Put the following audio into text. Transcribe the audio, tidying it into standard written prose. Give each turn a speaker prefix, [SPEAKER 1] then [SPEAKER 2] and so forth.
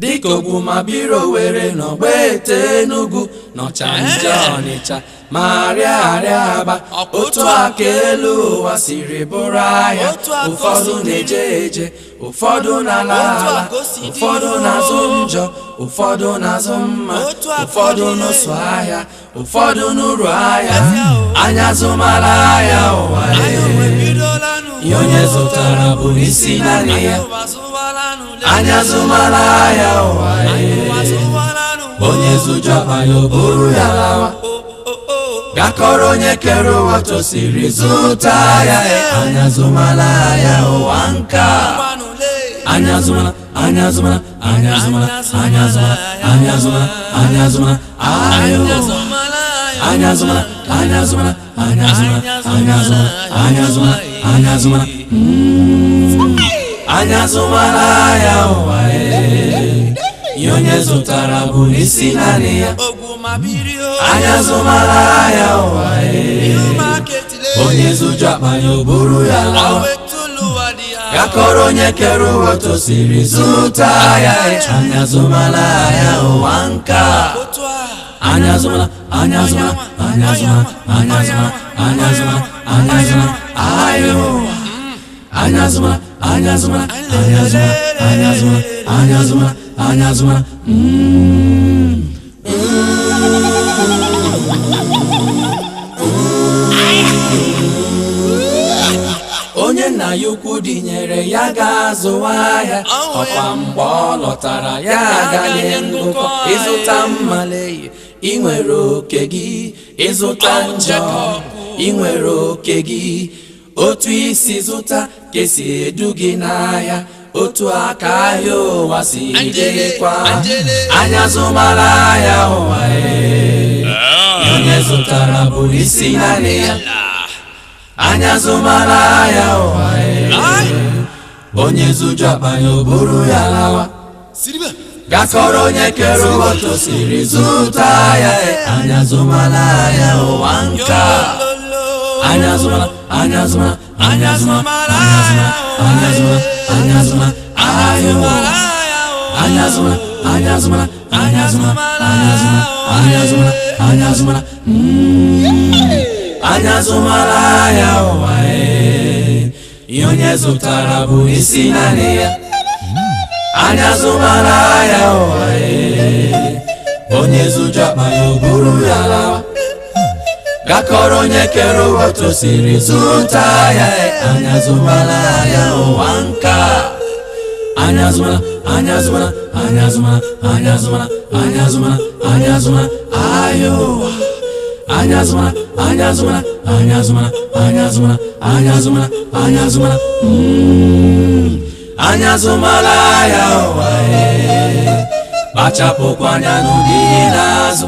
[SPEAKER 1] Dịka Ogwumabiro were n'Ogbete Enugu n'Ọchanja Ọnịcha ma rịa arịa Aba, otu aka elu ụwa siri bụrụ ahịa. Ụfọdụ na-eje eje, ụfọdụ na-ala ala, ụfọdụ na-azụ njọ, ụfọdụ na-azụ mma, ụfọdụ n'ụsụ ahịa, ụfọdụ n'uru ahịa. Anya zụmara ahịa ụwa, ihe onye zụtara bụ isi naanị ya. Anya zụmara ahịa ụwa, onye zụjọ akpa ya o buru ya lawa, gakọrọ onye kere ụwa tosiri zụta ya. Anya zụmara ahịa ụwa nka, anya zụmara, anya zụmara, anya zụmara, anya zụmara, anya zụmara, anya zụmara ahịa ụwa, anya zụmara, anya zụmara, anya zụmara, anya zụmara, anya zụmara, anya zụmara, anya zụmara ahịa ụwa. Ihe onye zụtara bụ isi naanị ya. Anya zụmara ahịa ụwa, onye zụjọ akpa ya o buru ya lawa, gakọrọ onye kere ụwa tosiri zụta ya. Anya zụmara ahịa ụwa nka, anya zụmara, anya zụmara, anya zụmara, anya zụmara, anya zụmara, anya zụmara ahịa ụwa, anya zụmara, anya zụmara, anya zụmara, anya zụmara, anya zụmara, anya zụmara. Onye nna ya ukwu dịnyere ya ga-azụwa ahịa, ọkwa mgbe ọ lọtara ya aganye ngụkọ. Ịzụta mmale, ị nwere oke gị; ịzụta njọ, ị nwere oke gị. Otu isi zụta ka esi edu gị n'ahịa, otu aka ahịa ụwa si dịrịkwa. Anya zụmara ahịa ụwa, onye zụtara bụ isi naanị ya. Anya zụmara ahịa ụwa, onye zụjọ akpa ya o buru ya lawa, gakọrọ onye kere ụwa tosiri zụta ya. Anya zụmara ahịa ụwa nka, anya zụmara, anya zụmara, anya zụmara, anya zụmara, anya zụmara, anya zụmara ahịa ụwa, anya zụmara, anya zụmara, anya zụmara, anya zụmara, anya zụmara, anya zụmara, anya zụmara ahịa ụwa. Ihe onye zụtara bụ isi naanị ya. Anya zụmara ahịa ụwa, onye zụjọ akpa ya o buru ya lawa, gakọrọ onye kere ụwa tosiri zụta ya. Anya zụmara ahịa ụwa nka, anya zụmara, anya zụmara, anya zụmara, anya zụmara, anya zụmara, anya zụmara ahịa ụwa, anya zụmara, anya zụmara, anya zụmara, anya zụmara, anya zụmara, anya zụmara, anya zụmara ahịa ụwa. Kpachapụkwa anya n'ụdị na-azụ.